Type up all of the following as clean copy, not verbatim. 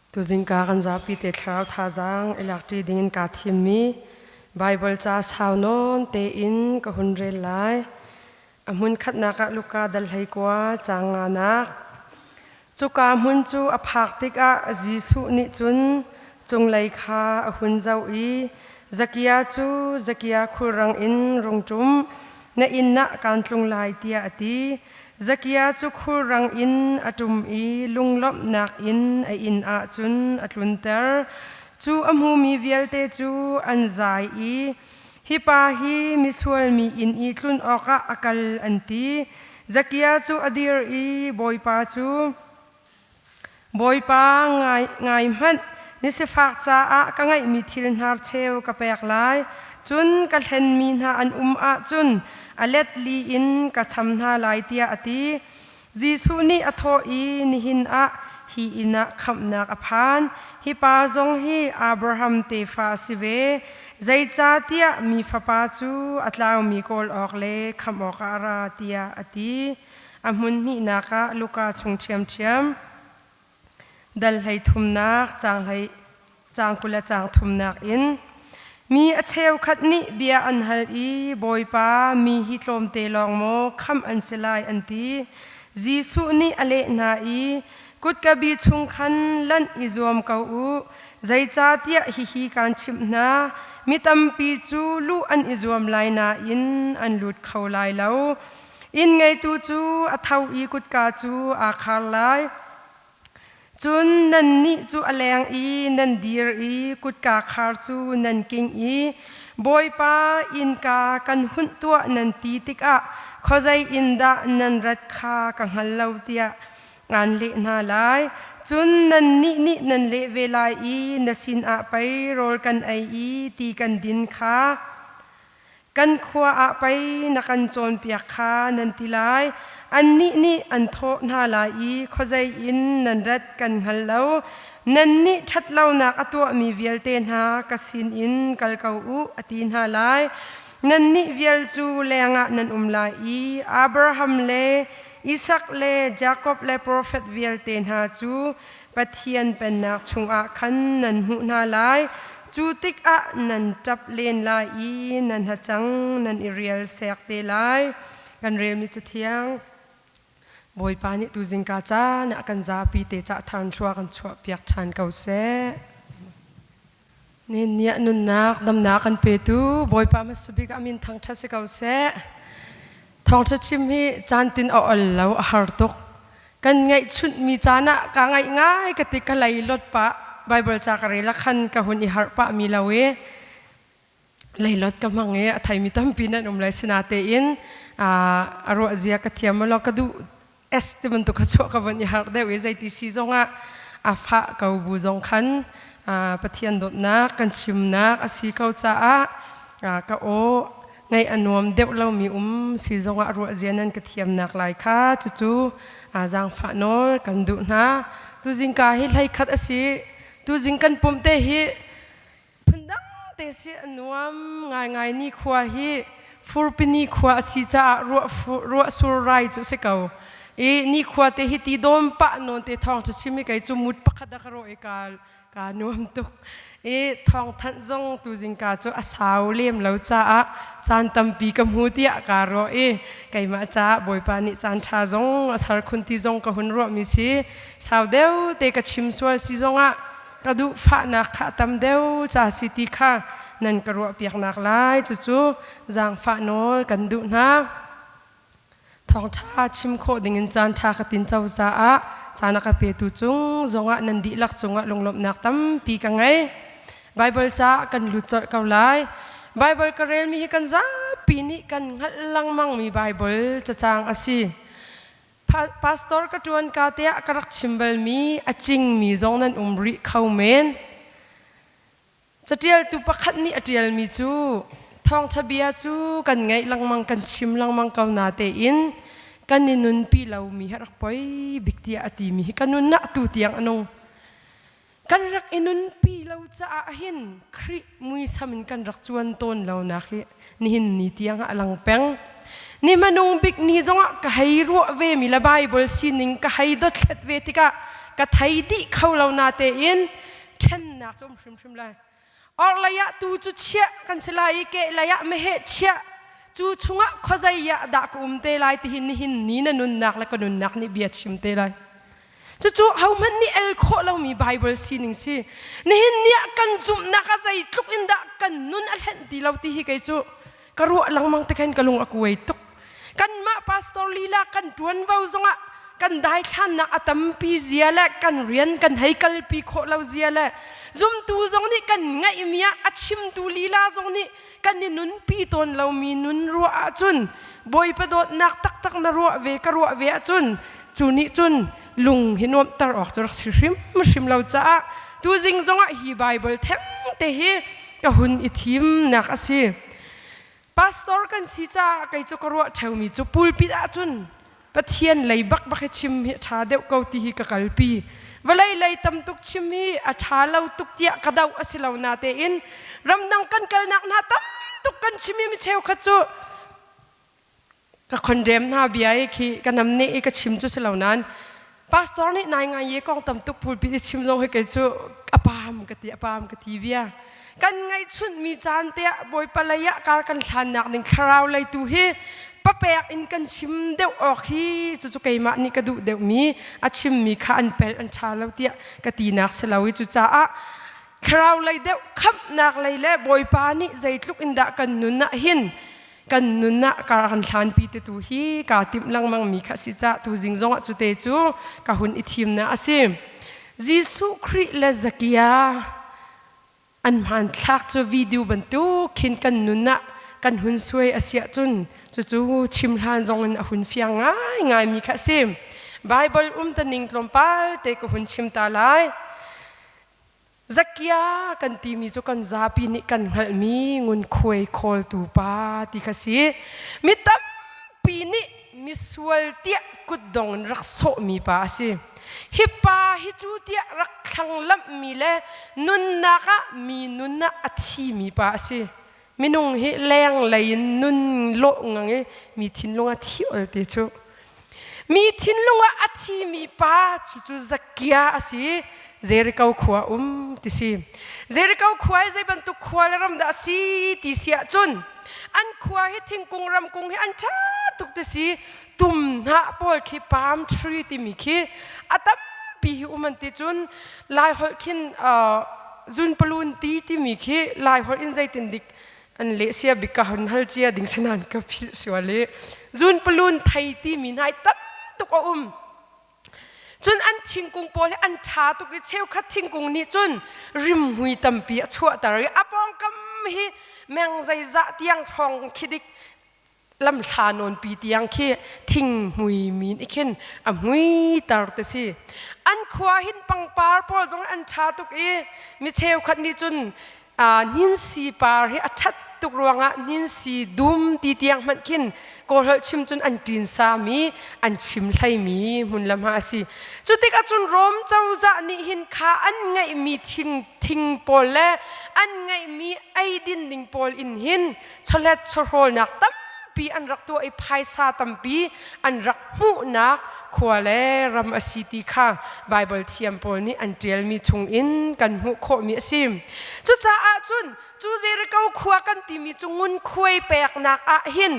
Tuzingka kan zapi te thlarau thazaang i lakṭi dingin kaa thimmi Baibal ca sau nawn tein ka hun rel lai. A hmun khatnak ah Luka dal 19 caang nganak. Cuka hmun cu a phak tikah Jesuh nih cun cunglei kha a hun zoh i Zakia cu Zakia khulrang in rung ṭum, na inn ah kaan tlung lai tiah a ti. Zakia cu khulrang in a ṭum i lunglawmhnak in a inn ah cun a tlunter. Cu a hmumi vialte cu an zai i, Hi pa hi misual mi inn i tlun awkah a kal, an ti. Zakia cu a dir i Bawipa cu, Bawipa, ngai, ngai hmanh, misifak caah ka ngeihmi thil hnarcheu ka pek lai, cun ka hlenmi hna an um ahcun a let li in ka cham hna lai, tiah a ti. Jesuh nih a thawh i, Nihin ah hi inn ah khamhnak a phan. Hi pa zong hi Abraham tefa a si ve. Zeicahtiah mi Fapa cu a tlaumi kawl awk le khamh awkah a ra, tiah a ti. A hmun hnihnak ah Luka chung ṭhiamṭhiam. Dal 33 caang hlei caang 20 le caang thumnak in mi a cheukhat nih bia an hal i Bawipa mi hi tlawmte lawng maw khamh an si lai an ti. Jesuh nih a leh hna i kutka bi chung khan lanh i zuam ko u. Zeicahtiah hihi kaan chimh hna, mi tampi cu luh an i zuam lai nain an lut kho lai lo. Inn ngeitu cu a tho i kutka cu aa khar lai. Cun nannih cu a leng i nan dir i kutka khar cu nan king i Bawipa innka kan hunh tuah nan ti tikah khuazei in dah nan rat kha ka hngal lo tiah ngan leh hna lai. Cun nannih nih nan leh ve lai i na sinah pei rawl kan ei i ti kan din kha Kan khua ah pei na kan cawnpiak kha nan ti lai. Annih nih an thawh hna lai i khuazei in nan rat kan hngal lo. Nannih ṭhatlonak a tuahmi vialte hna ka sinin kal ko u, a ti hna lai. Nannih vial cu lengah nan um lai i Abraham le Isak le Jakob le profet vialte hna cu Pathian pennak chungah khan nan hmuh hna lai. Cu tikah nan ṭap len lai i nan hacang nan i rial sek te lai. Kan relmi Cathiang Bawipa nih tuzingka caan ah kan zapi te cah than thlua kan chuahpiak ṭhan ko seh. Nihin ni ah nunnak damnak kan petu Bawipa hmasa bik ah min thangṭhat si ko seh. Thawngṭha chim hi caan tin a ol lo a har tuk. Kan ngaihchunhmi caan ah ka ngaih ngai ka ti ka lei lot pah Bible ca ka rel ah khan ka hun i harh pah mi lo i leilot ka hmang i a theimi tampi nan um lai sinatein a ruah zia ka thiam lo ka duh S ti bantuk kha chuah ka von i harh deuh i zeiti si zongah a fah ko bu zong khan Pathian dawtnak kan chimnak a si ko caah ka aw ngaih a nuam deuh lomi um si zongah ruah zia nan ka thiamnak lai kha cucu zaangfah nawl kan duh hna. Tuzingka hi hlei khat a si. Tuzing kan pumh te hi Phundang te si a nuam ngaingai ni khua hi furpini khua a si caah ruah sur rai cu si ko. I ni khua te hi ti dawm pah nawn te thawng cu chim i kei cu mut pakhat a ka rawh i ka ka nuam tuk. I thawng thanh zong tuzingka cu a sau lem lo caah caan tampi ka hmu tiah kaa ruah i keimah caah Bawipa nih caan ṭha zong a ser khun ti zong ka hun ruahmi si. Sau deuh te ka chim sual si zongah ka duh fahnak kha a tam deuh ca si ti kha nan ka ruahpiaknak lai cucu zaangfah nawl kan duh hna. Thawngṭha chim khawh dingin caan ṭha ka tin co caah caan a ka petu cung zongah nan dihlak cungah lunglawmhnak tampi ka ngei. Baibal ca kan lut colh ko lai. Baibal ka relmi hi kan zapi nih kan hngalh lengmangmi Baibal cacang a si. Pastor ka ṭuan ka te ah ka rak chim balmi a cingmi zong nan um rih kho men. Caṭialtu pakhat nih a ṭialmi cu thawngṭha bia cu kan ngaih lengmang kan chim lengmang ko na tein kan i nunpi lomi hi rak poi bik tiah a timi hi ka nun ah tu tiang a nung. Kan rak i nunpi lo caah hin Khrih muisam in kan rak cuan tawn lonak hi nihin ni tiang ah a lang peng. Ni hmanung bik ni zongah ka hei ruah ve mi le Bible sining ka hei dothlat ve tikah Ka thei dih kho lo na tein ṭhennak cu um hrimhrim lai. Orhlei ah tuu cu chiah kan si lai i kehlei ah meheh chiah. Cu chungah khuazei ah dah ka um te lai ti hi nihin ni na nunnak le ka nunnak nih bia chim te lai. Cucu hohmanh nih el khawh lomi Baibal sining si. Nihin ni ah kan zumhnak ah zeitluk in dah kan nun a hlenh ti lo ti hi kei cu ka ruah lengmang te khan ka lung a kuai tuk. Kanmah pastor lila kan ṭuanvo zongah kan daithlannak a tampi zia le kan rian kan hei kalpi khawh lo zia le zumtu zong nih kan ngaihmi ah a chimtu lila zong nih kan i nunpi tawn lomi nun ruah ahcun Bawipa dawtnak taktak na ruah ve ka ruah ve ahcun cu nih cun lung hi nuamhter awk cu rak si hrimhrim lo caah tuzing zongah hi Baibal theng te hi ka hun i thimnak a si. Pastor kan si caah kei cu ka ruah ṭheumi cu pulpit ahcun Pathian lei bakbak hi chim hi a ṭha deuh ko ti hi ka kalpi. Vawlei lei tam tuk chim hi a ṭha lo tuk tiah ka doh a si lo natein ramdang kan kalnak hna tam tuk kan chim i mi cheukhat cu ka condemn hna bia i khi ka namneh i ka chim cu si lo nain pastor nih nai ngai ye kong tam tuk pulpit i chim zong hi kei cu a pam ka ti a pam ka ti bia kan ngaihchunh mi caan te ah bawipa lei ah kar kan hlannak ding thlarau lei tu hi papek in kan chim deuh awk hi cucu keimah nih ka duh deuh mi a chim mi kha an pel an ṭha lo tiah ka tinak si lo i cucaah thlarau lei deuh khamhnak lei le bawipa nih zeitluk in dah kan nun ah hin kan nun ah kar kan hlanpi te tu hi kaa timh lengmang mi kha si ca tu zing zong ah cu te cu ka hun i thimnak a si. Jesuh Khrih le Zakia an hmanthlak cu video bantuk khin kan nun ah kan hun suai a si ahcun cucu chim hlan zong in a hun fiang ngaingai mi kha a si. Bible um taning tlawmpal te ka hun chim ta lai. Zakia kan timi cu kan zapi nih kan hngalhmi ngunkhuai khawltu pa ti kha si. Mi tampi nih misual tiah kutdong in rak sawhmi pa a si. Hi pa hi cu tiah rak thlanglamhmi le nunnak ah mi nun ah a thimi pa a si. Minung hi lenglei in nun lawh ngang i mi thinlung ah thi ol te cu. Mi thinlung ah a thimi pa cucu Zakia a si. Jericho khua um ti si. Jericho khua hi zei bantuk khua le ram dah a si ti si ahcun an khua hi thingkung ramkung hi an ṭha tuk ti si. Tum hnah pawl khi palm tree timi khi a tampi hi um an ti cun Lai holh khin zunpalun ti timi khi Lai holh in zeitin dik an leh sia bik ka hun hal cia ding sinan ka philh sual i zunpalun thei timi hna tam tuk a um. Cun an thingkung pawl hi an ṭha tuk i cheukhat thingkung nih cun rimhmui tampi a chuahter i a pawngkam hi meng zeizah tiang hrawng khi dik lamhla nawnpi tiang khi thinghmui min i khin a hmuiter te si. An khua hin pangpar pawl zong an ṭha tuk i mi cheukhat nih cun hninsi par hi a ṭhat tuk ruangah hninsi dum ti tiang hmanh khin kawlholh chim cun an ṭin sami an chim hleimi hmun le hma a si. Cu tikah cun Rom cozah nih hin kha an ngeihmi thing thing pawl le an ngeihmi eidin ding pawl in hin chawlet chawhrawlnak tampi an rak tuah i phaisa tampi an rak hmuhnak khua le ram a si ti kha Baibal thiam pawl nih an ṭialmi chungin kan hmuh khawhmi a si. Cucaah cun cu Jericho khua kan timi cu ngunkhuai peknak ah hin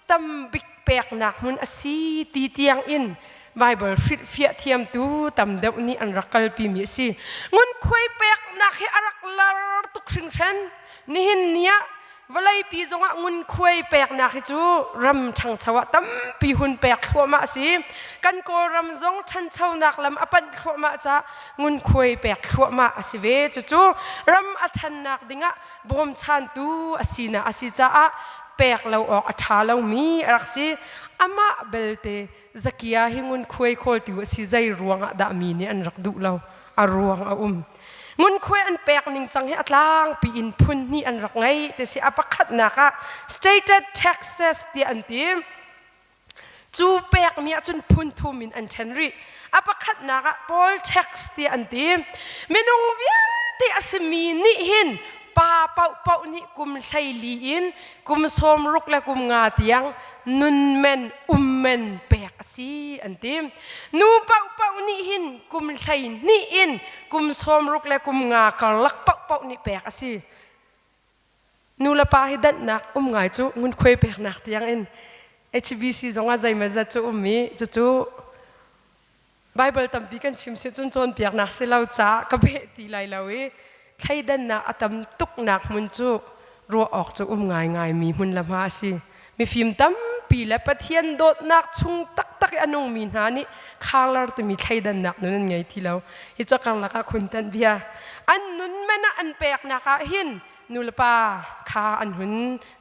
tambik peknak hmun a si ti tiang in Baibal hrilhfiah thiamtu tam deuh nih an rak kalpimi a si. Ngunkhuai peknak hi a rak lar tuk hringhran. Nihin ni ah vawleipi zongah ngunkhuai peknak hi cu ram ṭhangcho ah tampi hun pek thluahmah a si. Kan Kawlram zong ṭhanchonak lam a panh thluahmah caah ngunkhuai pek thluahmah a si ve. Cucu ram a ṭhannak dingah bawmchantu a sinak a si caah pek lo awk a ṭha lomi a rak si. Amah belte Zakia hi ngunkhuai khawltu a si zei ruangah dah mi nih an rak duh lo a ruang a um. Ngunkhuai an pek ning cang hi a tlangpi in phun hnih an rak ngei ti si a pakhatnak ah stated taxes tiah an ti. Cu pekmi ahcun phun thum in an ṭhen rih. A pakhatnak ah poll tax tiah an ti. Minung vialte a simi nih hin pa paohpaoh nih kum 14 in kum 60 le kum nga tiang nunmen um. men pek a si an ti. Nu paohpaoh nih hin kum 12 in kum 60 le kum nga karlak paohpaoh nih pek a si. Nu le pa hi danhnak um ngai cu ngunkhuai peknak tiang in HBC zongah zeimawzat cu um i cucu Baibal tampi kan chim si cun cawnpiaknak si lo caah ka beh ti lai lo i thleidannak a tam tuknak hmun cu ruah awk cu um ngaingaimi hmun le hma a si. Mifim tampi le Pathian dawtnak chung taktak i a nungmi hna nih kharlar timi thleidannak nun an ngei ti lo. Hi cu karlak ah khun tanh bia. An nun man ah an peknak ah hin nulepa kha an hun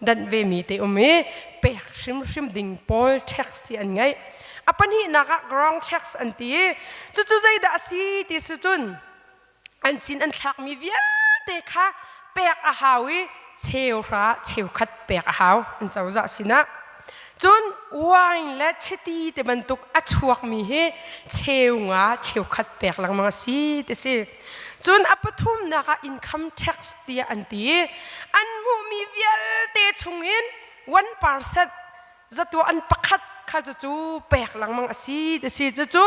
danh vemi te um i pek hrimhrim ding pawl tax ti an ngeih. A pahnihnak ah ground tax an ti i cucu zeidah a si ti si cun an cin an thlakmi vialte kha pek a hau i cheuhra cheukhat pek a hau an cozah sinah. Cun wine le chiti ti bantuk a chuakmi hi cheu nga cheukhat pek lengmang a si ti si. Cun a pathumnak ah income tax tiah an ti i an hmuhmi vialte chungin 1% zatuah an pakhat kha cucu pek lengmang a si ti si. Cucu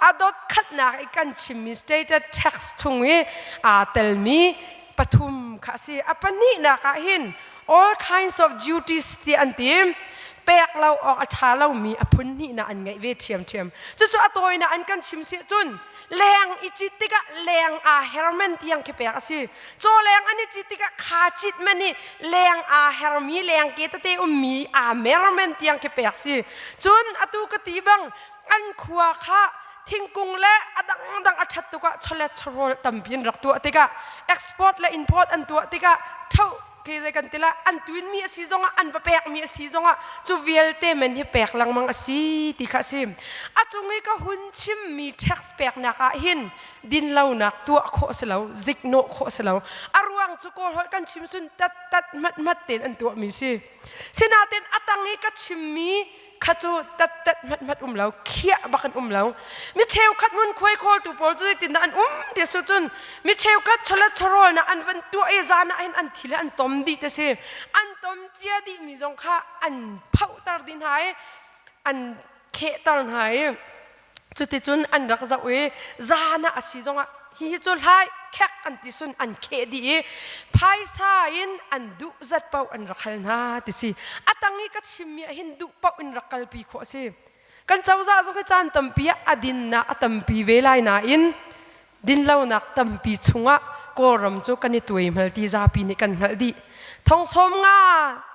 a dot khatnak i kan chimmi stated tax chung i aa telmi pathum kha a si. A pahnihnak ah hin all kinds of duties tiah an ti. Pek lo awk a ṭha lomi a phun hnihnak an ngeih ve ṭhiamṭhiam. Cucu a tawinak an kan chim si cun leng i cit tikah leng aa hermen tiang khi pek a si. Caw leng an i cit tikah kha cit man i leng aa hermi leng ke tete ummi aa mermen tiang khi pek si. Cun atu ka ti bang an khua kha thingkung le a dangdang a ṭhat tukah chawlet chawhrawl tampi an rak tuah tikah export le import an tuah tikah tho ke zei kan tila an tuinmi a si zongah an va pekmi a si zongah cu vialte men hi pek lengmang a si ti kha a si. A cung i ka hun chimmi tax peknak ah hin dinlonak tuah khawh si lo, ziknawh khawh si lo. A ruang cu Kawl holh kan chim sun tat tat hmat hmat tein an tuahmi si. Sinain a tang i ka chimmi kha cu tat tat hmat hmat um lo, khiah bak an um lo. Mi cheukhat ngunkhuai khawltu pawl cu zeitindah an um ti su cun mi cheukhat chawlet chawhrawl na an van tuah i zan ah hin an thi le an tom dih te si. An tom cia dih mi zong kha an phohter dih hna i an khehter hna i Cuticun an rak zoh i zan ah a si zongah hihi cu hlai khek an ti sun an kheh dih i phaisa in an duh zat paoh an rak hal hna ti si. A tang i ka chimmi ah hin duh paoh in rak kalpi khawh a si. Kan cozah zong hi caan tampi ah a dinnak a tampi ve lai nain dinlonak tampi chungah Kawlram cu kan i tuaihmal ti zapi nih kan hngalh dih. Thong sawm nga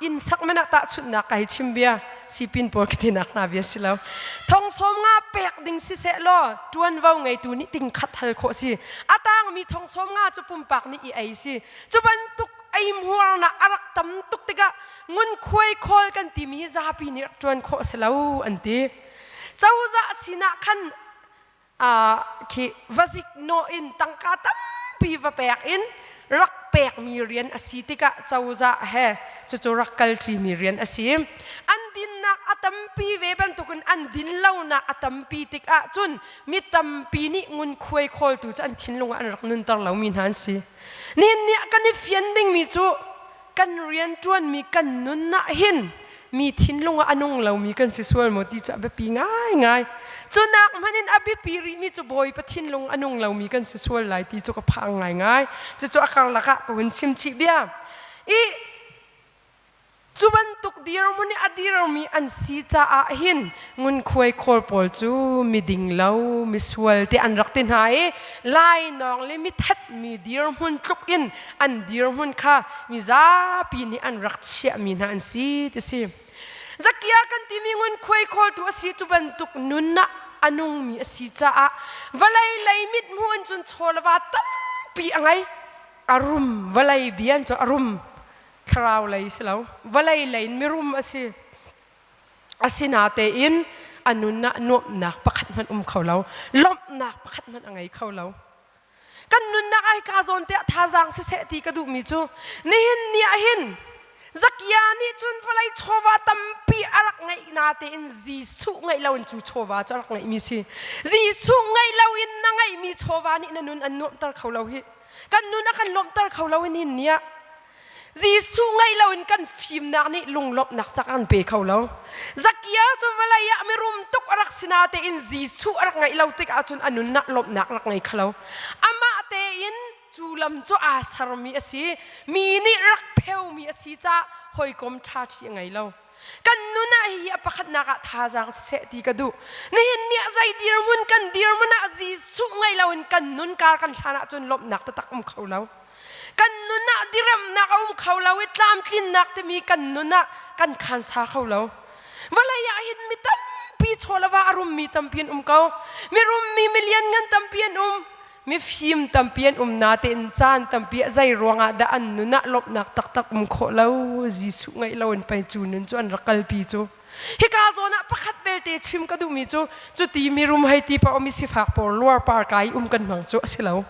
inn sak men ah tahchunhnak ka hei chim bia sipin pawl ka tinak hna bia si lo. Thong sawm nga pek ding siseh law ṭuanvo ngeitu nih ting khat hal khawh si. A tangmi thong sawm nga cu pumpak nih i ei si. Cu bantuk eihmuarnak a rak tam tuk tikah ngunkhuai khawl kan timi hi zapi nih rak ṭuan khawh si lo an ti. Cozah sinah khan khi va ziknawh in tangka tampi va pek in rak pekmi rian a si tikah cozah he cucu rak kalṭimi rian a si. An dinnak a tampi ve bantukin an dinlonak a tampi tikah cun mi tampi nih ngunkhuai khawltu cu an thinlung ah an rak nunter lomi hna an si. Nihin ni ah kan i fian dingmi cu kan rianṭuanmi kan nun ah hin mi thinlung ah a nung lomi kan si sual maw ti cu a biapi ngaingai. Cu nak hmanh in a biapi rihmi cu Bawipa thinlung a nung lomi kan si sual lai ti cu ka phang ngaingai. Cucu a karlak ah ka hun chim chih bia. I cu bantuk dirhmun i a dirmi an si caah hin ngunkhuai khawl pawl cu miding lo misual ti an rak ti hna i lainawng le mithatmi dirhmun tluk in an dirhmun kha mizapi nih an rak chiahmi hna an si ti si. Zakia kan timi ngunkhuai khawltu a si cu bantuk nun ah a nungmi a si caah vawlei lei mithmuh in cun chaw le va tampi a ngei. A rum vawlei bian cu a rum thlarau lei si lo vawlei lei in mirum a si. Asinatein a nun ah nuamhnak pakhat hmanh um kho lo lawmhnak pakhat hmanh a ngei kho lo. Kan nunnak ah hika zawn te ah thazaang siseh ti ka duhmi cu nihin ni ah hin Zakia nih cun vawlei chawva tampi a rak ngeih natein Jesuh ngeih loin cu chawva cu a rak ngeihmi si. Jesuh ngeih loin na ngeihmi chawva nih na nun an nuamhter kho lo hi. Kan nun a kan lawmhter kho lo hin ni ah. Jesuh ngeih loin kan fimnak nih lunglawmhnak tak an pe kho lo. Zakia cu vawlei ah mirum tuk a rak si natein Jesuh a rak ngeih lo tikah cun a nunnak lawmhnak rak ngei kho lo. Amah tein cu lam cu aa sermi a si. Mi nih rak pheumi a si caah hawikom ṭha ṭhi a ngei lo. Kan nun ah hihi a pakhatnak ah thazaang siseh ti ka duh. Nihin ni ah zei dirhmun kan dirhmun ah Jesuh ngeih loin kan nun kar kan hlan ahcun lawmhnak taktak um kho lo. Kan nun ah diremnak a um kho lo i tlamtlinnak timi kan nun ah kan khansa kho lo. Vawlei ah hin mi tampi chaw le va a rummi tampi an um ko. Mi rummi mi lianngan tampi an um. Mifim tampi an um natein caan tampi ah zei ruangah dah an nun ah lawmhnak taktak um khawh lo Jesuh ngeih lo in pei cu nun cu an rak kalpi cu. Hika zawn ah pakhat belte chim ka duhmi cu cuti mirum hei ti paoh mi sifak pawl luarpar kai um kan hmang cu a si lo.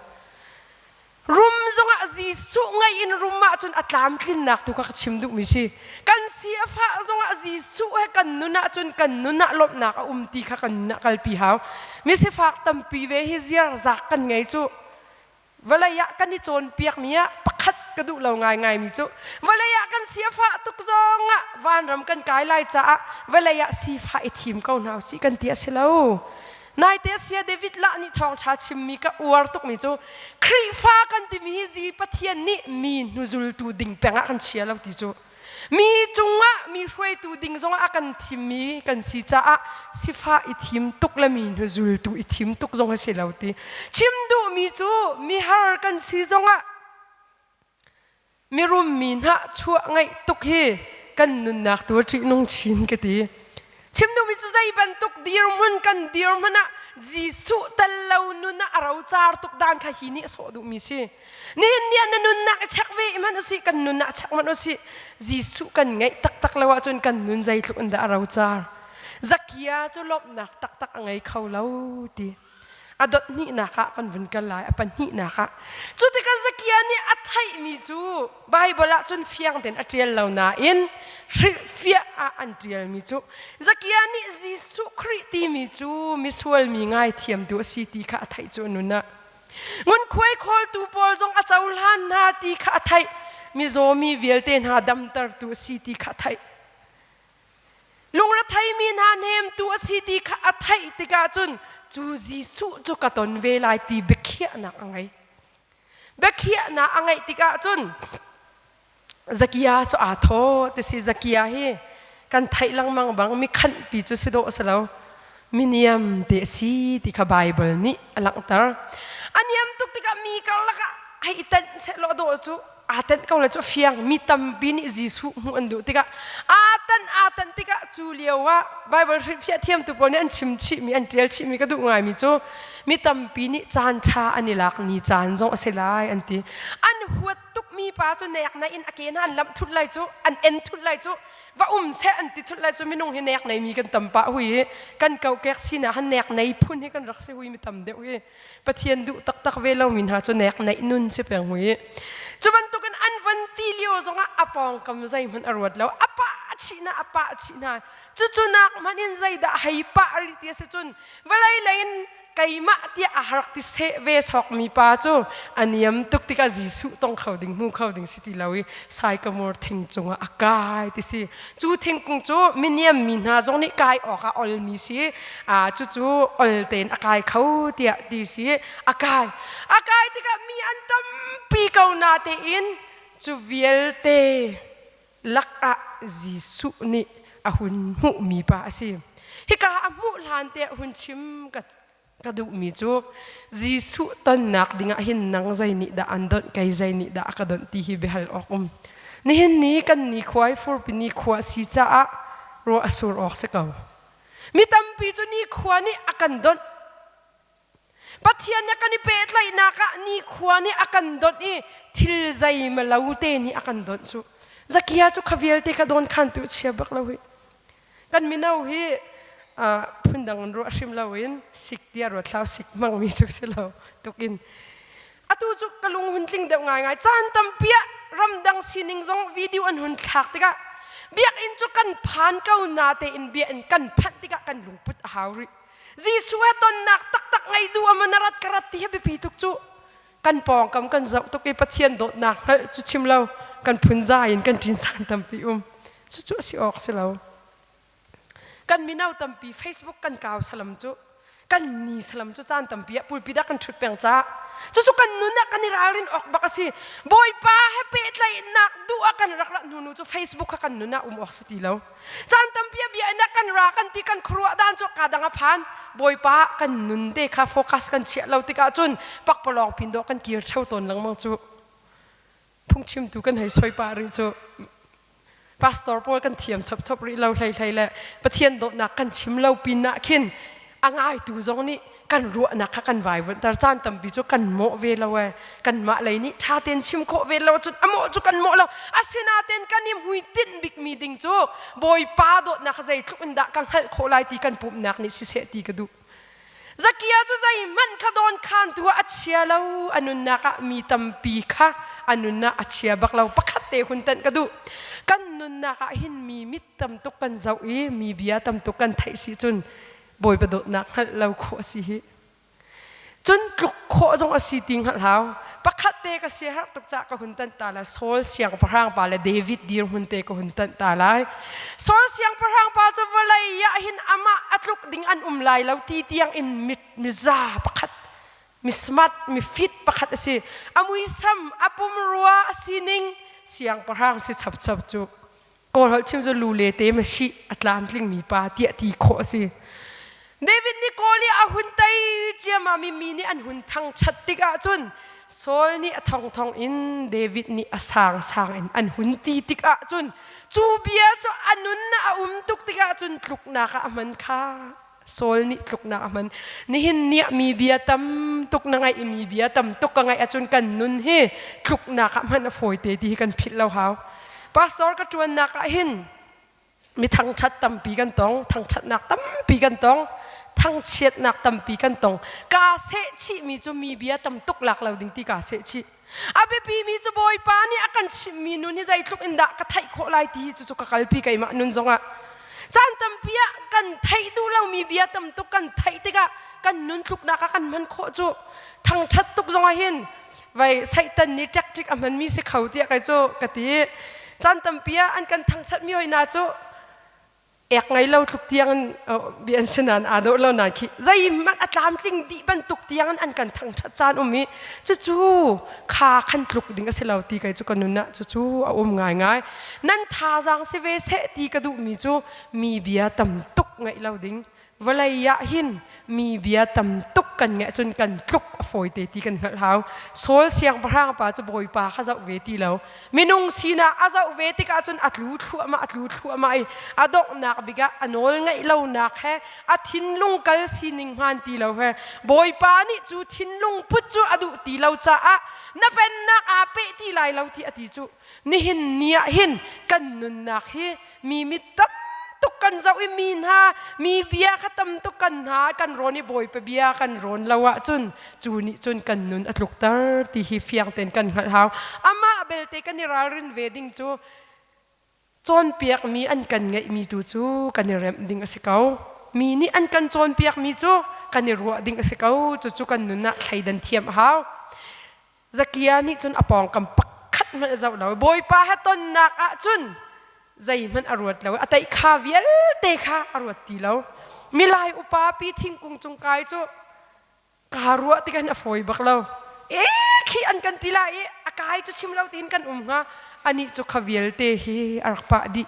Rum zongah Jesuh ngeih in rum ahcun a tlamtlinnak tu kha ka chim duhmi si. Kan si a fah zongah Jesuh he kan nun ahcun kan nun ah lawmhnak a um ti kha kan nun ah kalpi hau. Misifak tampi ve hi ziarzak kan ngei cu. Vawlei ah kan i cawnpiakmi ah pakhat ka duh lo ngaingaimi cu vawlei ah kan si a fah tuk zongah vanram kan kai lai caah vawlei ah sifah i thim ko hna usih kan ti a si lo. Naite sia David lah nih thawngṭha chimmi ka uar tukmi cu Khrihfa kan timi hi zi Pathian nih mi hnuzultu ding peng ah kan chia lo ti cu mi cungah mi hruaitu ding zongah a kan thimmi kan si caah sifah i thim tuk le mi hnuzultu i thim tuk zong a si lo ti chim duhmi cu mihar kan si zongah Mirum mi hnahchuah ngeih tuk hi kan nunnak tu a ṭihnung chin ka ti. Chim duhmi cu zei bantuk dirhmun kan dirhmun ah Jesuh tel lo nun ah a rocar tuk dan kha hi nih a sawh duhmi si. Nihin ni ah na nunnak i check ve hmanh usih, kan nunnak check hmanh usih. Jesuh kan ngeih taktak lo ahcun kan nun zeitluk in dah a rocar. Zakia cu lawmhnak taktak a ngei kho lo ti. A dot hnihnak ah kan vun kal lai, a pahnihnak ah. Cu tikah Zakia nih a theihmi cu Baibal ah cun fiang tein a ṭial lo nain hrilhfiah ah an ṭialmi cu Zakia nih Jesuh Khrih timi cu misual mi ngaithiamtu a si ti kha a theih cu a nun ah. Ngunkhuai khawltu pawl zong a cohlan hna ti kha a theih. Mizaw mi vialte hna damtertu a si ti kha a theih. Lungretheimi hna hnemtu a si ti kha a theih tikah cun cu Jesuh cu ka ton ve lai ti biakhiahnak a ngei. Biakhiahnak a ngeih tikah cun Zakia cu aa thaw ti si Zakia hi kan theih lengmang bang mi khanhpi cu si dawh si lo miniam te a si ti kha Baibal nih a langhter. A niam tuk tikah mi karlak ah hei i tenh sehlaw dawh cu aa tenh ko le cu fiang mi tampi nih Jesuh hmuh an duh tikah aa tenh aa tenh tikah cu lio ah Baibal hrilhfiah thiamtu pawl nih an chim chihmi an ṭial chihmi ka duh ngaimi cu mi tampi nih caan ṭha an i lak ni caan zong a si lai an ti. An huat tukmi pa cu nek na in a ke hna an lamh thut lai cu an en thut lai cu va um seh an ti thut lai cu minung hi nek nei mi kan tam pah hui i kan kokek sinak han nek nei phun hi kan rak si hui mi tam deuh hi Pathian duh taktak ve lomi hna cu nek neih nun si peng hui cu bantukin an van ti lio zongah a pawngkam zeihmanh a ruat lo a pah chih na a pah chih hna cucu nak hmanh in zeidah hei pah rih ti a si cun vawlei lei in keimah tiah a harak ti seh ve sawkmi pa cu a niam tuk tikah Jesuh tong kho ding hmu kho ding si ti lo i saikamur thing cungah a kai ti si cu thingkung cu miniam mi hna zong nih kai awk ah olmi si cucu ol tein a kai kho tiah ti si a kai a kai tikah mi an tampi ko na tein cu vialte lakah Jesuh nih a hun hmuhmi pa a si. Hika a hmuh hlan te a hun chim ka ka duhmi cu Jesuh tonnak dingah hin nang zei nih dah an donh kei zei nih dah a ka donh ti hi biahal awk um. Nihin ni kan nikhua hi furpi nikhua a si caah ruah a sur awk si ko. Mi tampi cu nikhua nih a kan donh. Pathian nih kan i pehtlaihnak ah nikhua nih a kan donh i thil zeimalo te nih a kan donh cu. Zakia cu kha vialte kha dawn khantu chia bak lo hi. Kan mino hi phundang in ruah hrim loin sik tiah ruat hlau sik hmangmi cu si lo tukin. Atu cu ka lung hun tling deuh ngaingai. Caan tampi ah ramdang sining zong video an hun thlak tikah biakinn cu kan phan ko na tein biakinn kan phanh tikah kan lungput a hau rih. Jesuh he tonnak taktak ngei duh ama na rat ka rat ti hi biapi tuk cu. Kan pawngkam kan zoh tuk i Pathian dawtnak hngalh cu chim lo. Kan phunzai in kan ṭin caan tampi um. Cucu a si awk si lo. Kan mino tampi Facebook kan kau salam cu kan ni salam cu caan tampi ah pulpit ah kan ṭhut peng ca. Cucu kan nun ah kan i ralrin awk bak a si. Bawipa he pehtlaihnak duh ah kan rak rat hnu nu cu Facebook kha kan nun ah um awk si ti lo. Caan tampi ah bia in ah kan ra kan ti kan khuaruah dan cu ka dang a phan. Bawipa kan nun te kha focus kan chiah lo tikah cun pakpalawng pin dawh kan kir theo tawn lengmang cu. Phungchimtu kan hei soi pah rih cu. Pastor pawl kan thiam chopchop rih lo hlei hlei le Pathian dawtnak kan chim lo pin ah khin a ngaitu zong nih kan ruahnak kha kan vaivuanhter caan tampi cu kan mawh ve lo ee kanmah lei nih ṭha tein chim khawh ve lo cun a mawh cu kan mawh lo asinain kan i hmuitinh bikmi ding cu Bawipa dawtnak zeitluk in dah ka hngalh khawh lai ti kan pumhnak nih siseh ti ka duh Zakia cu zeihmanh kha dawnkhantu ah a chia lo a nunnak ah mi tampi kha a nunnak a chia bak lo pakhat te hun tanh ka duh kan nunnak ah hin mi mit tam tuk kan zoh i mi bia tam tuk kan theih si cun Bawipa dawtnak hngalh lo khawh a si hi cun tluk khawh zong a si ti hngalh hau pakhat te ka sia herh tuk cah ka hun tanh ta lai Saul siangpahrang pa le David dirhmun te ka hun tanh ta lai Saul siangpahrang pa cu vawlei ah hin amah a tluk ding an um lai lo ti tiang in miza pakhat mi smart mi fit pakhat a si a muisam a pumrua a sining siangpahrang si chapchap cu Kawl holh chim cu lu le te ma si a tlamtling mi pa tiah ti khawh a si. David nih Kawl i a hun tei ciammam i mi nih an hun thangṭhat tikah cun Saul nih a thongthong in David nih a sangsang in an hun ti tikah cun cu bia cu a nun a um tuk tikah cun tluknak ah a hman kha Saul nih tluknak a hman. Nihin ni ah mi bia tam tuk na ngaih i mi bia tam tuk ka ngaih ahcun kan nun hi tluknak ah hman a fawi te ti hi kan philh lo hau. Pastor ka ṭuannak ah hin mi thangṭhat tampi kan tong, thangṭhatnak tampi kan tong, thangchiatnak tampi kan tong. Kaa seh chihmi cu mi bia tam tuk lak lo ding ti kaa seh chih. A biapimi cu Bawipa nih a kan chimhmi nun hi zeitluk in dah ka theih khawh lai ti hi cucu ka kalpi keimah nun zongah. Caan tampi ah kan theih duh lomi bia tam tuk kan theih tikah kan nun tluknak ah kan hman khawh cu thangṭhat tuk zongah hin vai Satan nih tactic a hmanmi si kho tiah kai cu ka ti. Caan tampi ah an kan thangṭhatmi hoi hna cu ek ngei lo tluk tiang in bia an si nain aa dawh lo nain khi zeihmanh a tlamtling dih bantuk tiang in an kan thangṭhat caan um i cucu kha khan tluk ding a si lo ti kei cu ka nun ah cucu a um ngaingai nan thazaang si ve seh ti ka duhmi cu mi bia tam tuk ngaih lo ding Vawlei ah hin mi bia tam tuk kan ngeih cun kan tluk a fawi te ti kan hngalh hau. Saul siangpahrang pa cu Bawipa kha zoh ve ti lo. Minung sinak a zoh ve tikah cun a tlu thluahmah a tlu thluahmah i a donghnak bik ah a nawl ngaih lonak he a thinlung kal sining hmaan ti lo he Bawipa nih cu thinlung put cu a duh ti lo caah na pennak aa peh ti lai lo ti a ti cu nihin ni ah hin kan nunnak hi mi mit tam tuk kan zoh i mi hna mi bia kha tam tuk kan hna kan rawn i bawipa bia kan rawn lo ahcun cu nih cun kan nun a tlukter ti hi fiang tein kan hngalh hau amah belte kan i ralrin ve ding cu cawnpiakmi an kan ngeihmi tu cu kan i remh ding a si ko mi nih an kan cawnpiakmi cu kan i ruah ding a si ko cucu kan nun ah thleidan thiam a hau Zakia nih cun a pawngkam pakhat hmanh a zoh lo. Bawipa he tonnak ah cun zeihmanh a ruat lo. A teih kha vialte kha a ruat ti lo. Milai upa pi thingkung cung kai cu kaa ruah tik hin a fawi bak lo. E khi an kan ti lai i a kai cu chim lo tiin kan um hnga. Anih cu kha vialte hi a rak pah dih.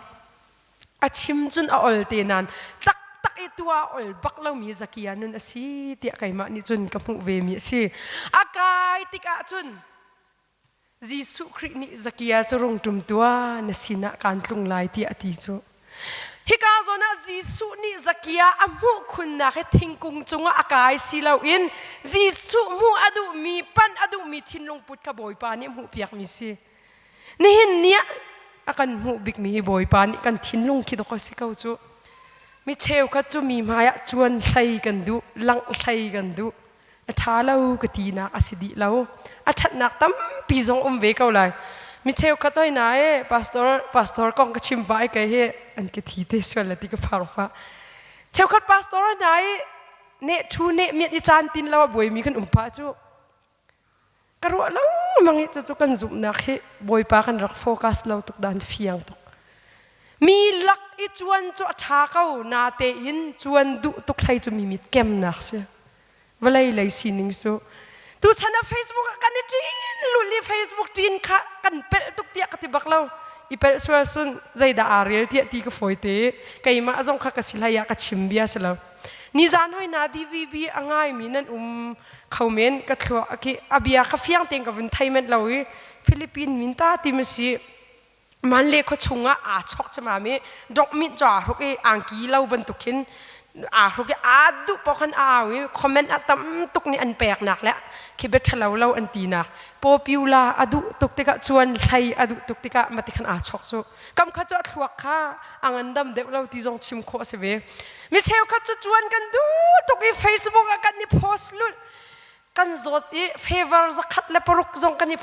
A chim cun a ol te nain taktak i tua ol bak lomi Zakia nun a si tiah keimah nih cun ka hmuh vemi a si. A kai tikah cun Jesuh Khrih nih Zakia cu rung ṭum tuah na sinah kaan tlung lai tiah a ti cu. Hika zawn ah Jesuh nih Zakia a hmuh khunnak hi thingkung cungah a kai si loin Jesuh hmuh a duhmi, panh a duhmi thinlung put kha Bawipa nih a hmuhpiakmi si. Nihin ni ah a kan hmuh bikmi hi Bawipa nih kan thinlung khi dawk a si ko cu. Mi cheukhat cu mi hmai ah cuan hlei kan duh, langh hlei kan duh. A ṭha lo ka tinak a si dih lo. A ṭhatnak tampi zong um ve ko lai. Mi cheukhat hoi na e pastor pastor kong ka chim vai kai hi an ka thi te sual la ti ka phang fa. Cheukhat pastor hna i ne thu ne miat i caan tin lo a buaimi kan um pah cu. Ka ruah lengmang i cucu kan zumhnak hi Bawipa kan rak focus lo tuk dan fiang tuk. Mi lak i cuan cu a ṭha ko natein cuan duh tuk hlei cu mi mit kemnak si. Vawlei lei sining cu tuchan ah Facebook ah kan i ṭin lul i Facebook ṭin kha kan pelh tuk tiah ka ti bak lo. I pelh sual sun zeidah aa rel tiah ti ka fawi te. Keimah zong kha ka si hlei ah ka chim bia si lo. Nizan hoi na DVB a ngaimi nan um kho men ka thluak khi a bia kha fiang tein ka vun thei ment lo i Philippine min ta ti ma si man le khua chungah aa chok chamam i dok min cho aa hruk i angki lo bantuk khin aa hruk i aa duh paoh khan a au i comment a tam tuk nih an peknak le khi bia ṭhalo lo an tinak popular a duh tuk tikah cuan hlei a duh tuk tikah mati khan aa chok cu kam kha cu a thluak kha a ngandam deuh lo ti zong chim khawh a si ve mi cheukhat cu cuan kan duh tuk i Facebook ah kan i post lulh kan zawt i favor 106 zong kan i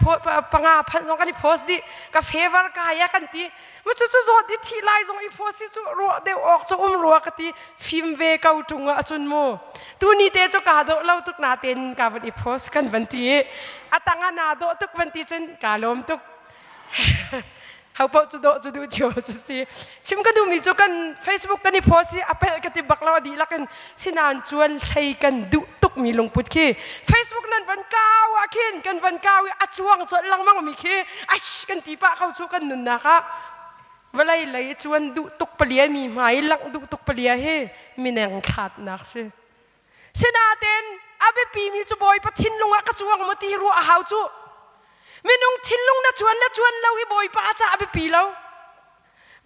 panga phan zong kan i post dih ka favor ka ya kan ti ma cu cu zawt i thi lai zong i post hi cu ruah deuh awk cu um rua ka ti fim ve ko tung ah cun mu tu ni te cu ka dawh lo tuk na ten ka van i post kan van ti i atanga na dawh tuk van ti cun ka lawm tuk ho paoh cu dawh cu duh cio cu ti chim ka duhmi cu kan Facebook kan i post i a pelh ka ti bak lo a dihlak in sinain cuan hlei kan duh tukmi lungput khi Facebook nan van kau ah khin kan van kau i a cuang colh lengmang mi khi aish kan ti pah ko cu kan nunnak ah vawlei lei cuan duh tuk palia mi hmai langh duh tuk palia hi mineng thlatnak si Sinain a biapimi cu Bawipa thinlung ah ka cuang maw ti ruah a hau cu. Minung thinlung na cuan na cuan lo hi Bawipa caah a biapi lo.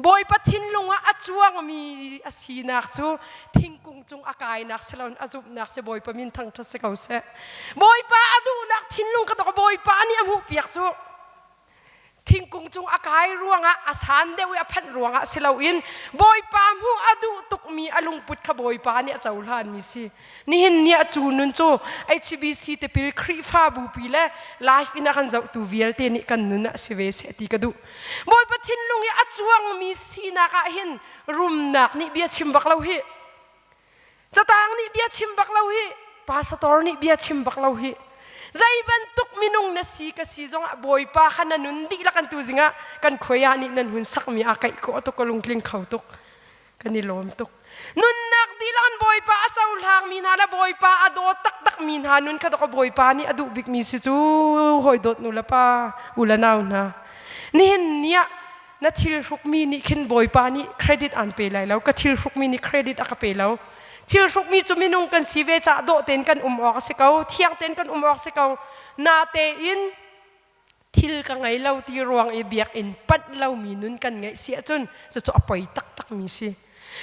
Bawipa thinlung ah a cuangmi a sinak cu thingkung cung a kainak si loin a zumhnak si Bawipa min thangṭhat si ko seh. Bawipa a duhnak thinlung ka dok Bawipa nih a hmuhpiak cu. Thingkung cung a kai ruangah a san deuh i a phanh ruangah si loin Bawipa hmuh a duh tukmi a lungput kha Bawipa nih a cohlanmi si. Nihin ni ah cu nun cu HBC tipil Khrihfabu pi le live in a kan zohtu vialte nih kan nun ah si ve seh ti ka duh. Bawipa thinlung i a cuangmi sinak ah hin rumnak nih bia chim bak lo hi. Catang nih bia chim bak lo hi, pastor nih bia chim bak lo hi. Zei bantuk minung na si ka si zongah Bawipa kha na nun dihlak an tu zingah kan khuai ah nih nan hun sakmi a kaih ko tuk ka lungtling kho tuk. Kan i lawm tuk. Nunnak dihlak an Bawipa a cohlang mi hna le Bawipa a daw taktak mi hna nun kha dok Bawipa nih a duh bik mi si cu hawi dawt nu le pa u le nau hna. Nihin ni ah na thil hrukmi nih khin Bawipa nih credit aan pe lai lo ka thil hrukmi nih credit a ka pe lo thil hrukmi cu minung kan si ve caah dawh tein kan um awk a si ko thiang tein kan um awk a si ko natein thil ka ngei lo ti ruang i biakinn panh lomi nun kan ngeih si ahcun cucu a poi taktak mi si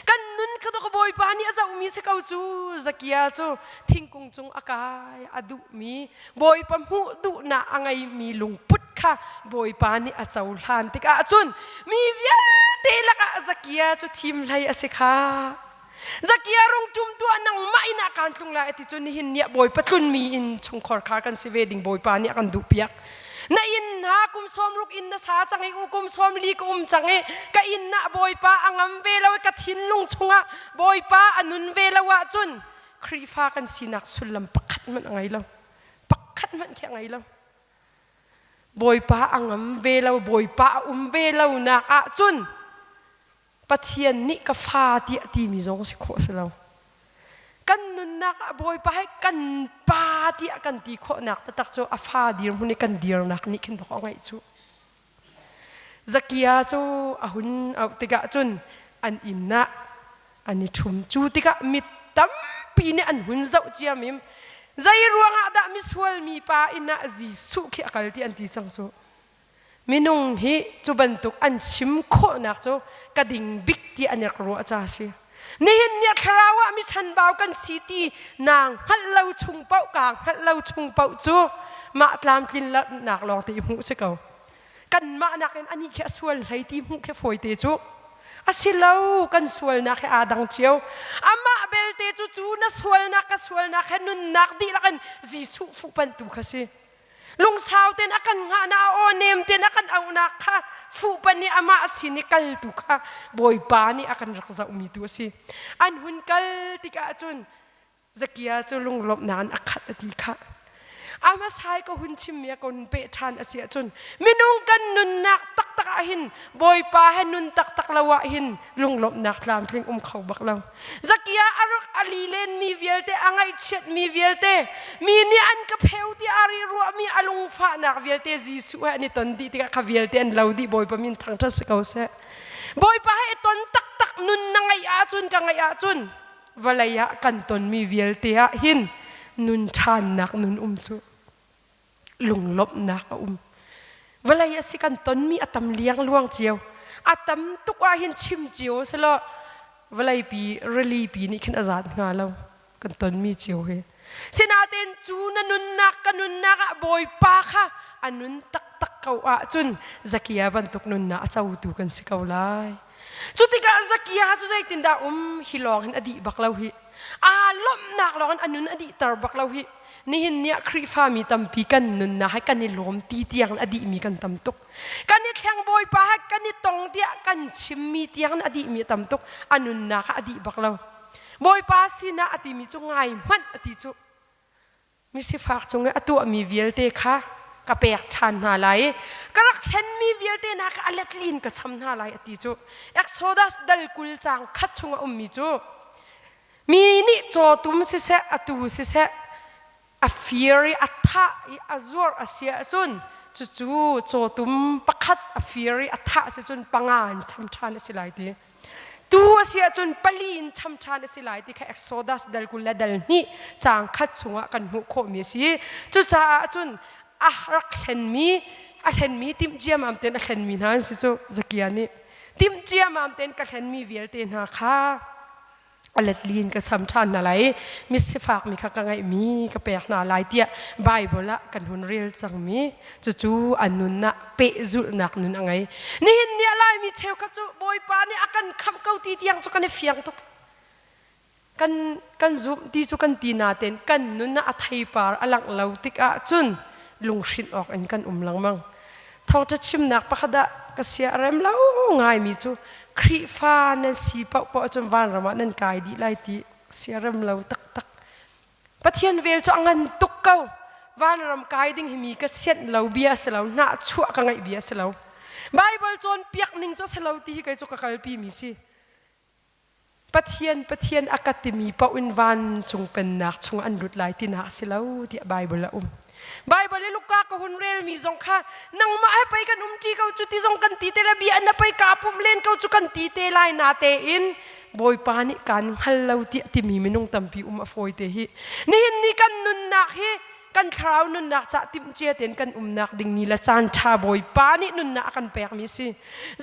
kan nun kha ka Bawipa nih a zohmi si ko cu Zakia cu thingkung cung a kai a duhmi Bawipa hmuh duhnak a ngeimi lungput kha Bawipa nih a cohlan tikah cun mi vialte lakah Zakia cu thim hlei a si kha. Zakia rung ṭum tuah nangmah inn ah kaan tlung lai a ti cu nihin ni ah Bawipa tlunmi inn chungkhar kha kan si ve ding Bawipa nih a kan duhpiak. Na inn hna kum 60 inn na sa cang i u kum 40 ka um cang i ka inn ah Bawipa a ngam ve lo i ka thinlung chungah Bawipa a nun ve lo ahcun Khrihfa kan sinak sullam pakhat hmanh a ngei lo. Pakhat hmanh khi a ngei lo. Bawipa a ngam ve lo, Bawipa a um ve lo nak ahcun Pathian nih ka fa tiah timi zong si khawh si lo. Kan nunnak ah Bawipa he kan pa tiah kan ti khawhnak taktak cu a fa dirhmun i kan dirnak nih khin bak a ngaih cu. Zakia cu a hun auh tikah cun an inn ah an i ṭhum. Cu tikah mi tampi nih an hun zoh ciamim. Zei ruangah dah misual mi pa inn ah Jesuh khi a kal ti an ti cang cu. Minung hi cu bantuk an chim khawhnak cu ka ding bik ti an rak ruah ca a si. Nihin ni ah thlarau ah mi chanbau kan si ti naa hngalh lo chung paoh kaa hngalh lo chung paoh cu mah tlamtlin nak lawng te i hmuh si ko. Kanmah nakin anih khi a sual hlei ti hmuh khi fawite cu a si lo kan sualnak he aa dang cio. Amah belte cu cu na sualnak ka sualnak he nunnak dihlak in Jesuh fuhpanhtu kha si. Lungsau tein a kan hngahnak a aw nem tein a kan auhnak kha fuhpanh i amah sin i kal tu kha Bawipa nih a kan rak zohmi tu a si. An hun kal tikah cun Zakia cu lunglawmhnak in a khat a ti kha. A hmasa i ka hun chimmi a ka hun peh ṭhan a si ahcun minung kan nunnak taktak ah hin Bawipa he nun taktak lo ah hin lunglawmhnak tlamtling um kho bak lo. Zakia a rak a li lenmi vialte, a ngaihchiatmi vialte, mi nih an ka pheu ti a ri ruahmi a lungfahnak vialte Jesuh he an i ton dih tikah kha vialte an lo dih. Bawipa min thangṭhat si ko seh. Bawipa he i ton taktak nun na ngeih ahcun ka ngeih ahcun vawlei ah kan tonmi vialte ah hin nun ṭhannak nun um cu lunglawmhnak a um. Vawlei a si kan tonmi a tam liangluang cio. A tam tuk ah hin chim cio selaw vawleipi rilipi nih khin a zat hnga lo kan tonmi cio hi. Sinain cu na nunnak ka nunnak ah Bawipa kha a nun taktak ko ahcun Zakia bantuk nunnak a cotu kan si ko lai. Cu tikah Zakia cu zeitindah um hi lawng hin a dih bak lo hi. Aa lawmhnak lawng in a nun a dihter bak lo hi. Nihin ni ah Khrihfami tampi kan nunnak hi kan i lawm ti tiang in a dihmi kan tam tuk. Kan i thleng Bawipa he kan i tong tiah kan chimmi tiang in a dihmi a tam tuk. A nunnak ah a dih bak lo. Bawipa sinah a timi cu ngai hmanh a ti cu. Misifak cung i a tuahmi vialte kha ka pek ṭhan hna lai i ka rak hlenmi vialte hna kha a letlin ka cham hna lai a ti cu. Exodus dal 20 caang khat chung a ummi cu mi nih cawtum siseh a tuu siseh a fir i a thah i a zuarh a si ahcun cucu cawtum pakhat a fir i a thah si cun panga in cham ṭhan a si lai ti. Tu a si ahcun pali in cham ṭhan a si lai ti kha Exodus dal 20 le dal hnih caang khat chungah kan hmuh khawhmi a si. Cucaah cun a rak hlenmi a hlenmi timh ciamam tein a hlenmi hna an si cu Zakia nih timh ciamam tein ka hlenmi vialte hna kha a letli in ka cham ṭhan hna lai i misifak mi kha ka ngeihmi ka pek hna lai tiah Baibal ah kan hun rel cangmi cucu a nun ah pehzulhnak nun a ngei. Nihin ni ah Laimi cheukhat cu Bawipa nih a kan khamh ko ti tiang cu kan i fiang tuk. Kan kan zumh ti cu kan ti natein kan nun ah a theipar a langh lo tikah cun lunghrinh awk in kan um lengmang. Thawngṭha chimnak pakhat ah ka sia a rem lo ngaimi cu Khrihfa nan si paohpaoh ahcun vanram ah nan kai dih lai ti sia rem lo taktak. Pathian vel cu a ngan tuk ko. Vanram kai ding hi mi ka sianh lo bia a si lo, hnahchuah ka ngeih bia a si lo. Baibal cawnpiak ning cu a si lo ti hi kei cu ka kalpi mi si. Pathian Pathian a ka timi paoh in vancung pennak chung an lut lai tinak a si lo tiah Baibal a um. Baibal i Luka ka hun relmi zong kha nangmah he pei kan umṭi ko cu ti zong kan ti te le bia na pei kaa pumh len ko cu kan ti te lai na tein Bawipa nih kaan hngal lo tiah timi minung tampi um a fawi te hi. Nihin ni kan nunnak hi kan thlarau nunnak cah timhcia tein kan umnak ding ni le caan ṭha Bawipa nih nunnak a kan pekmi si.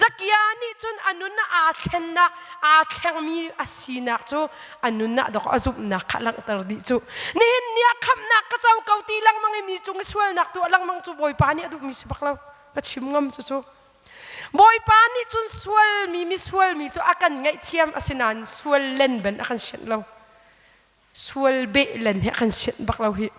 Zakia nih cun a nun aa thlennak aa thlengmi a sinak cu a nun ah dok a zumhnak kha langhter dih cu. Nihin ni ah khamhnak ka co ko ti lengmang i mi cung i sualnak tuah lengmang cu Bawipa nih a duhmi si bak lo. Ka chim ngam cu cu. Bawipa nih cun sualmi misualmi cu a kan ngaihthiam asinain sual len ben a kan sianh lo. Sual beh len hi a kan sianh bak lo hi.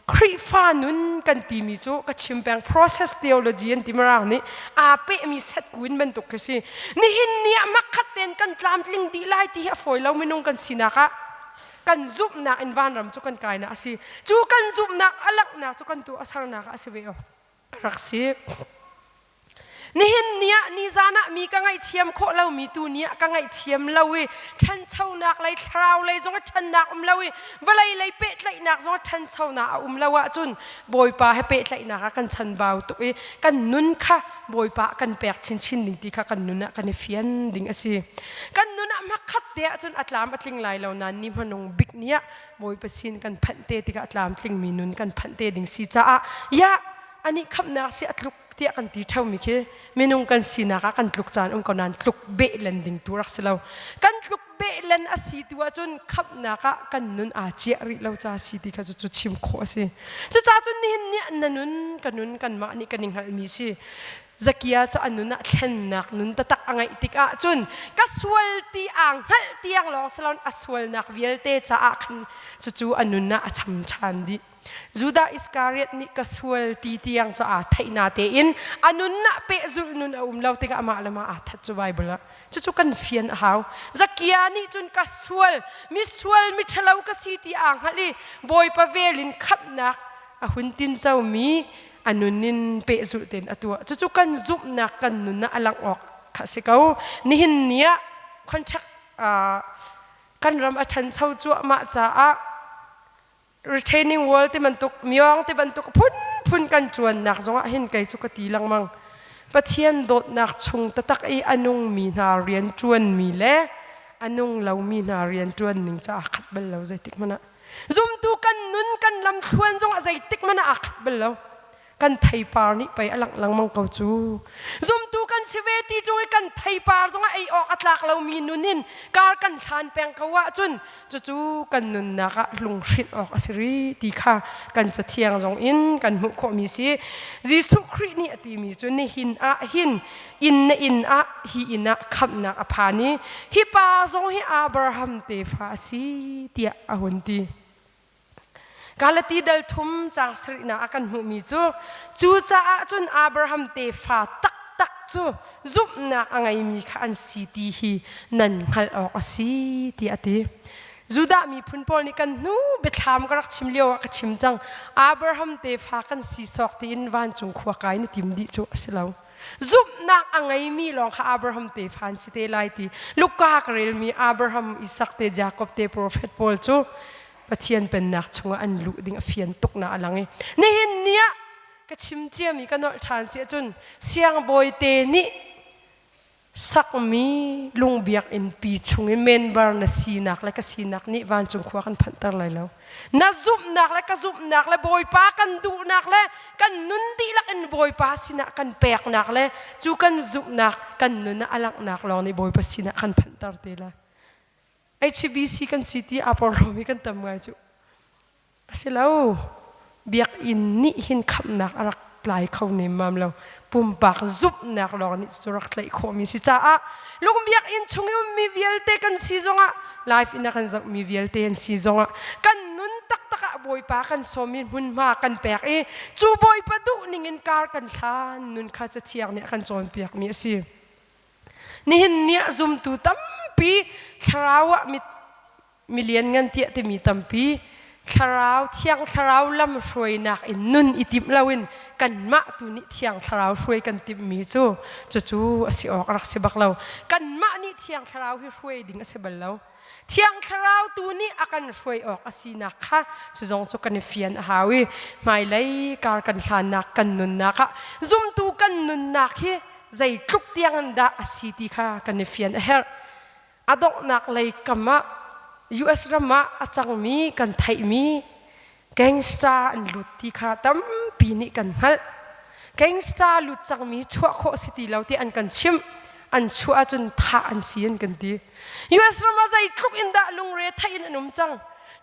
Khrihfa nun kan timi cu ka chim peng process theology an ti mirang nih aa pehmi setkuin bantuk khi si. Nihin ni ah makhat tein kan tlamtling dih lai ti hi a fawi lo minung kan sinak ah kan zumhnak in vanram cu kan kainak a si. Cu kan zumhnak a langhnak cu kan tuah a sernak ah a si ve o. Rak si. Nihin ni ah nizan ah mi ka ngaihthiam khawh lomi tu ni ah ka ngaihthiam lo i ṭhanchonak lei thlarau lei zong a ṭhannak um lo i vawlei lei pehtlaihnak zong a ṭhanchonak a um lo ahcun Bawipa he pehtlaihnak ah kan chanbau tuk i kan nun kha Bawipa kan pek chinchin ding ti kha kan nun ah kan i fian ding a si. Kan nun ah hmakhat te ahcun a tlam a tling lai lo nain ni hmanung bik ni ah Bawipa sin kan phanh te tikah a tlamtlingmi nun kan phanh te ding si caah ya anih khamhnak si a tluk tiah kan ti ṭheumi khi minung kan sinak ah kan tluk caan um ko nain tluk beh len ding tu rak si lo. Kan tluk beh len a si tu ahcun khamhnak ah kan nun aa ciah rih lo ca si ti kha cu chim khawh a si. Cucaah cun nihin ni na nun ka nun kanmah nih kan i hngalhmi si. Zakia cu a nun ah thlennak nun taktak a ngeih tikah cun ka sual ti aa hngalh tiang lawng si loin a sualnak vialte caah khan cucu a nun ah a cham ṭhan dih. Judah Iskariot nih ka sual ti tiang cu aa theih na tein a nunnak pehzulh nun a um lo tikah amah le mah aa that cu Bible ah. Cucu kan fian a hau. Zakia nih cun ka sual, mi sual, mi ṭhalo ka si ti aa hngalh i Bawipa vel in khamhnak a hun tincomi a nun in pehzulh tein a tuah. Cucu kan zumhnak kan nun ah a langh awk kha a si ko. Nihin ni ah contract kan ram a ṭhancho cuahmah caah retaining wall ti bantuk myong ti bantuk phunphun kan ṭuannak zongah hin kei cu ka ti lengmang. Pathian dawtnak chung taktak i a nungmi hna rian ṭuanmi le a nung lomi hna rian ṭuan ning cu aa khat bal lo zeitik hmanh ah. Zumtu kan nun kan lamthluan zongah zeitik hmanh ah aa khat bal lo. Kan theipar nih pei a langh lengmang ko cu. Zumtu kan si ve ti ṭung i kan theipar zongah ei awk a tlak lomi nun in kar kan hlan peng ko ahcun cucu kan nunnak ah lunghrinh awk a si rih ti kha kan cathiang zong in kan hmuh khawhmi si. Jesuh Khrih nih a timi cu nihin ah hin inn na inn ah hi inn ah khamhnak a phan i hi pa zong hi Abraham tefa a si tiah a hun ti. Galati dal thum caang sarihnak ah kan hmuhmi cu cucaah cun Abraham tefa taktak cu zumhnak a ngeimi kha an si ti hi nan hngalh awk a si tiah a ti. Judah miphun pawl nih kan hnu biathlam ka rak chim lio ah ka chim cang. Abraham tefa kan si sawk tiin vancung khua kai na tim dih cu a si lo. Zumhnak a ngeimi lawng kha Abraham tefa an si te lai ti Luka ka relmi Abraham, Isak te, Jakob te profet pawl cu Pathian pennak chungah an luh ding a fian tuk na a lang i nihin ni ah ka chim ciami ka nolh ṭhan si ahcun siangbawi te nih sakmi lungbiakinn pi chung i member na sinak le ka sinak nih vancung khua kan phanhter lai lo. Na zumhnak le ka zumhnak le Bawipa kan duhnak le kan nun dihlak in Bawipa sinah kan peknak le cu kan zumhnak kan nun ah a langhnak lawng nih Bawipa sinah kan phanhter te lai. HBC kan si ti aa porhlawmi kan tam ngai cu. A si lo. Biakinn nih hin khamhnak a rak tlai kho nemmam lo. Pumpak zumhnak lawng nih cu rak tlaih khawhmi si caah lung biakinn chung i ummi vialte kan si zongah live in a kan zohmi vialte an si zongah kan nun taktak ah Bawipa kan sawm i hmunhma kan pek i cu Bawipa duh ning in kar kan hlan nun kha Cathiang nih a kan cawnpiakmi a si. Nihin ni ah zumtu tampi thlarau ah mit milian ngan tiah timi tampi thlarau thiang thlarau lam hruainak in nun i timh loin kanmah tu nih thiang thlarau hruai kan timhmi cu cucu a si awk a rak si bak lo. Kanmah nih thiang thlarau hi hruai ding a si bal lo. Thiang thlarau tu nih a kan hruai awk a sinak kha cu zong cu kan i fian a hau i hmailei kar kan hlannak kan nunnak ah zumtu kan nunnak hi zeitluk tiang in dah a si ti kha kan i fian a herh. A donghnak lei kam ah US ram ah a cangmi kan theihmi gangster an lut ti kha tampi nih kan hngalh. Gangster lut cangmi chuah khawh si ti lo ti an kan chimh. An chuah ahcun thah an si an kan ti. US ram ah zeitluk in dah lungre theih in an um cang.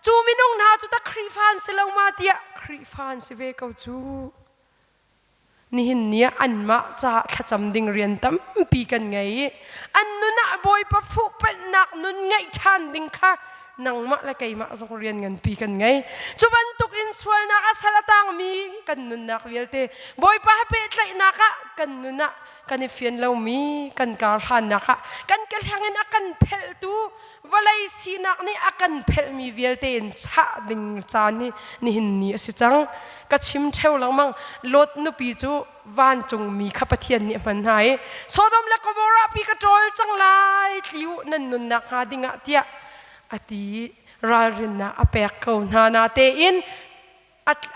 Cu minung hna cu ta Khrihfa an si lo ma tiah Khrihfa an si ve ko cu. Nihin ni ah anmah caah thlacam ding rian tampi kan ngei i an nun ah Bawipa fuhpenhnak nun ngeih ṭhan ding kha nangmah le keimah zong rian nganpi kan ngei. Cu bantuk in sualnak ah sal a tangmi kan nunnak vialte Bawipa he pehtlaihnak ah kan nun ah kan i fian lomi kan kar hlannak ah kan kehleng in a kan phelhtu vawlei sinak nih a kan phelhmi vialte in chah ding caan hi nihin ni a si cang. Ka chim ṭheo lengmang Lot nupi cu vancungmi kha Pathian nih a hman hna i Sodom le Gomorrah pi ka ṭawl cang lai tli u nan nunnak hnga dingah tiah a ti i ralrinnak a pek ko hna natein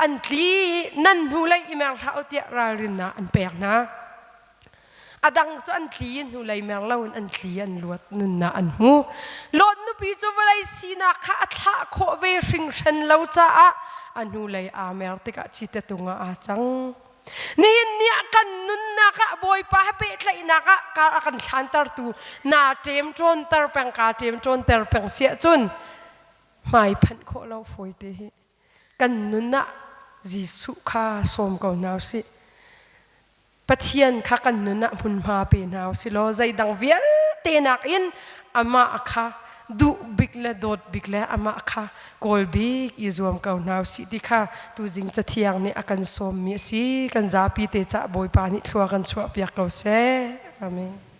an tli i nan hnulei i mer hlah u tiah ralrinnak an pek hna. A dang cu an tli i hnulei mer loin an tli an luat nunnak an hmu. Lot nupi cu vawlei sinak kha a thlah khawh ve hringhren lo caah a hnulei aa mer tikah cite tung ah aa cang. Nihin ni ah kan nunnak ah Bawipa he pehtlaihnak ah kar a kan hlantertu naa ṭemṭawnter peng kaa ṭemṭawnter peng siah cun hmai phanh khawh lo fawi te hi. Kan nun ah Jesuh kha sawm ko hna usih. Pathian kha kan nun ah hmunhma pe hna usih law zeidang vialte nakin amah kha duh bik le dawt bik le amah kha kawl bik i zuam ko hna usih ti kha tuzing cathiang nih a kan sawmmi a si. Kan zapi te cah Bawipa nih thlua kan chuahpiak ko seh. Amen.